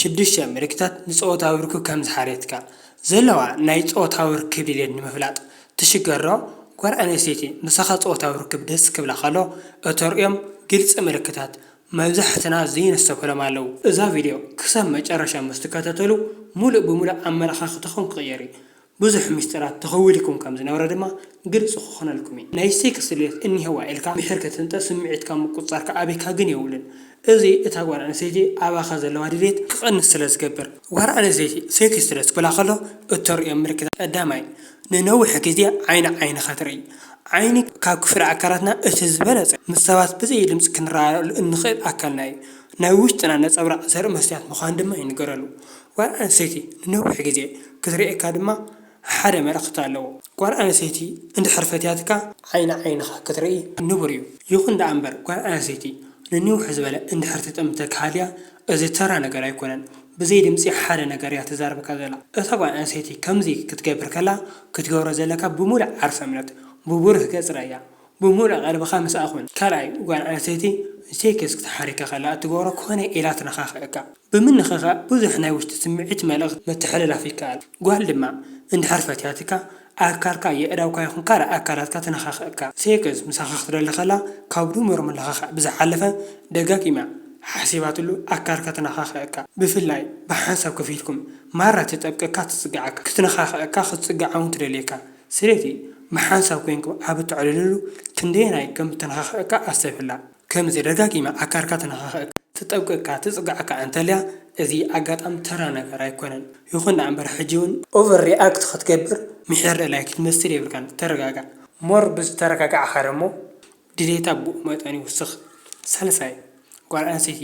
ሽዱሽተ ምልክታት ንጾታዊ ርክብ ከም ዝሓረየትካ። ዘለዋ ናይ ጾታዊ ርክብ ድሌት ንምፍላጥ ትሽገር ዶ? ጓል ኣንስተይቲ ምሳኻ ጾታዊ ርክብ ደስ ክብላ ከሎ፣ እተርእዮም ግልጺ ምልክታት መብዛሕትና ዘይነስተብህሎም ኣለዉ። እዛ ቪድዮ ክሳብ መጨረሻ ምስ ትከታተሉ፣ ሙሉእ ብሙሉእ ኣመለኻኽታኹም ክቕየር እዩ። ብዙሕ ሚስጥራት ተኸዊልኩም ከም ዝነበረ ድማ ግልጺ ክኾነልኩም እዩ። ናይ ሴክስ ድሌት እኒሀዋ ኢልካ ምሒር ክትንጠ ስምዒትካ ምቁጽጻርካ ኣበይካ ግን የብሉን። እዚ እታ ጓል ኣንስተይቲ ኣባኻ ዘለዋ ድሌት ክቐንስ ስለ ዝገብር። ጓል ኣንስተይቲ ሴክስ ድሌት ክብላ ከሎ እተርእዮ ምልክታት ቀዳማይ፣ ንነዊሕ ግዜ ዓይኒ ዓይንኻ ትርኢ። ዓይኒ ካብ ክፍሊ ኣካላትና እቲ ዝበለጸ፣ ምስ ሰባት ብዘይ ድምጺ ክንረኣኣሉ እንኽእል ኣካልና እዩ። ናይ ውሽጥና ነጸብራቕ ዘርኢ መስትያት ምዃን ድማ ይንገረሉ። ጓል ኣንስተይቲ ንነዊሕ ግዜ ክትርእየካ ድማ ሓደ መልእኽቲ ኣለዎ። ጓል ኣንስተይቲ እንድሕር ፈትያትካ ዓይኒ ዓይንኻ ክትርኢ ንቡር እዩ። ይኹን ደኣ እምበር ጓል ኣንስተይቲ ንንውሕ ዝበለ እንድሕር ትጥምተካ ሃልያ፣ እዚ ተራ ነገር ኣይኮነን። ብዘይ ድምጺ ሓደ ነገር እያ ትዛረበካ ዘላ። እታ ጓል ኣንስተይቲ ከምዚ ክትገብር ከላ፣ ክትገብሮ ዘለካ ብሙሉእ ዓርሰ እምነት፣ ብብሩህ ገጽ ርእያ፣ ብሙሉእ ቀልብኻ ምስኣ ኩን። ካልኣይ፣ ጓል ኣንስተይቲ ሴክስ ክትሓሪካ ከላ እትገብሮ ኮነ ኢላ ትነኻኽእካ። ብምንኽኻእ ብዙሕ ናይ ውሽጢ ስምዒት መልእኽቲ ምትሕልላፍ ይከኣል። ጓል ድማ እንድሕር ፈትያትካ ኣካልካ፣ የእዳውካ ይኹን ካልእ ኣካላትካ ትነኻኽእካ። ሴክስ ምሳኻ ክትደሊ ከላ ካብ ድሙር ምልኽኻእ ብዝሓለፈ ደጋጊማ ሓሲባትሉ ኣካልካ ትነኻኽእካ። ብፍላይ ብሓንሳብ ኮፍ ኢልኩም ማራ ትጠብቀካ፣ ትጽግዓካ፣ ክትነኻኽእካ ክትጽግዓ እውን ትደልየካ። ስለዚ ብሓንሳብ ኮይንኩም ኣብ እተዕልልሉ ክንደየናይ ከም እተነኻኽእካ ኣስተብህላ። ከምዚ ደጋጊማ ኣካልካ ትነኻኽእካ፣ ትጠብቀካ፣ ትጽግዓካ እንተልያ፣ እዚ ኣጋጣሚ ተራ ነገር ኣይኮነን። ይኹን ደኣ እምበር ሕጂ እውን ኦቨር ሪኣክት ክትገብር ምሒር ደላይ ክትመስል የብልካን። ተረጋጋዕ። ሞር ብዝተረጋጋዕካ ደሞ ድሌታ ብኡ መጠን ይውስኽ። ሳልሳይ፣ ጓል ኣንስተይቲ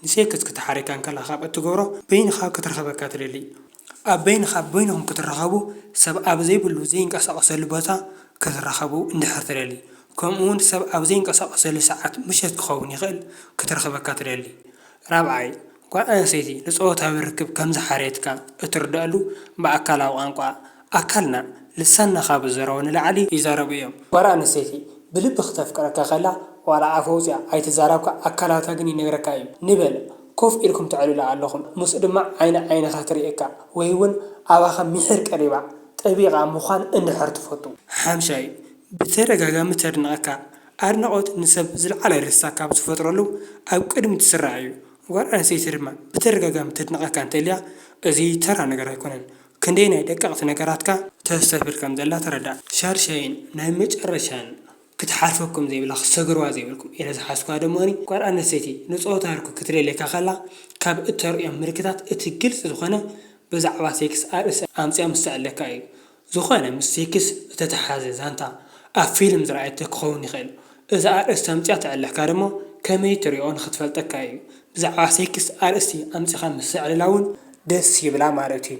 ንሴክስ ክትሓሪካ እንከላ ካብ እትገብሮ በይንኻ ክትረኸበካ ትደሊ። ኣብ በይንኻ በይንኹም ክትራኸቡ ሰብ ኣብ ዘይብሉ ዘይንቀሳቐሰሉ ቦታ ክትራኸቡ እንድሕር ትደሊ፣ ከምኡ እውን ሰብ ኣብ ዘይንቀሳቐሰሉ ሰዓት ምሸት ክኸውን ይኽእል ክትረኽበካ ትደሊ። ራብዓይ፣ ጓል ኣንስተይቲ ንጾታዊ ርክብ ከም ዝሓረየትካ እትርድኣሉ ብኣካላዊ ቋንቋ ኣካልና፣ ልሳንና ካብ ዝዘረቡ ንላዕሊ ይዛረቡ እዮም። ጓል ኣንስተይቲ ብልቢ ክተፍቅረካ ከላ ዋላ ኣፍ ኣውጺኣ ኣይትዛረብካ፣ ኣካላታ ግን ይነግረካ እዩ። ንበል ኮፍ ኢልኩም ተዕልሉ ኣለኹም፣ ምስኡ ድማ ዓይኒ ዓይንኻ ትርእየካ ወይ እውን ኣባኻ ምሒር ቀሪባ ጠቢቓ ምዃን እንድሕር ትፈቱ። ሓምሻይ፣ ብተደጋጋሚ ተድንቐካ። ኣድናቖት ንሰብ ዝለዓለ ደስታ ካብ ዝፈጥረሉ ኣብ ቅድሚት ዝስራዕ እዩ። ጓል ኣንስተይቲ ድማ ብተደጋጋሚ ተድንቐካ እንተልያ፣ እዚ ተራ ነገር ኣይኮነን። ክንደየናይ ደቀቕቲ ነገራትካ ተስተብህል ከም ዘላ ተረዳእ። ሻድሻይን ናይ መጨረሻን ክትሓልፈኩም ዘይብላ ክሰግርዋ ዘይብልኩም ኢለ ዝሓዝኩዋ ደሞኒ፣ ጓል ኣንስተይቲ ንጾታ ርክብ ክትደልየካ ከላ ካብ እተርእዮም ምልክታት እቲ ግልጺ ዝኾነ ብዛዕባ ሴክስ ኣርእስቲ ኣምጺኣ ምስ ተዕልለካ እዩ። ዝኾነ ምስ ሴክስ ዝተተሓሓዘ ዛንታ ኣብ ፊልም ዝረኣየቶ ክኸውን ይኽእል። እዚ ኣርእስቲ ኣምጺኣ ተዕልለካ ደሞ ከመይ ትሪኦ ንኽትፈልጠካ እዩ። ብዛዕባ ሴክስ ኣርእስቲ ኣምጺኻ ምስ ተዕልላ እውን ደስ ይብላ ማለት እዩ።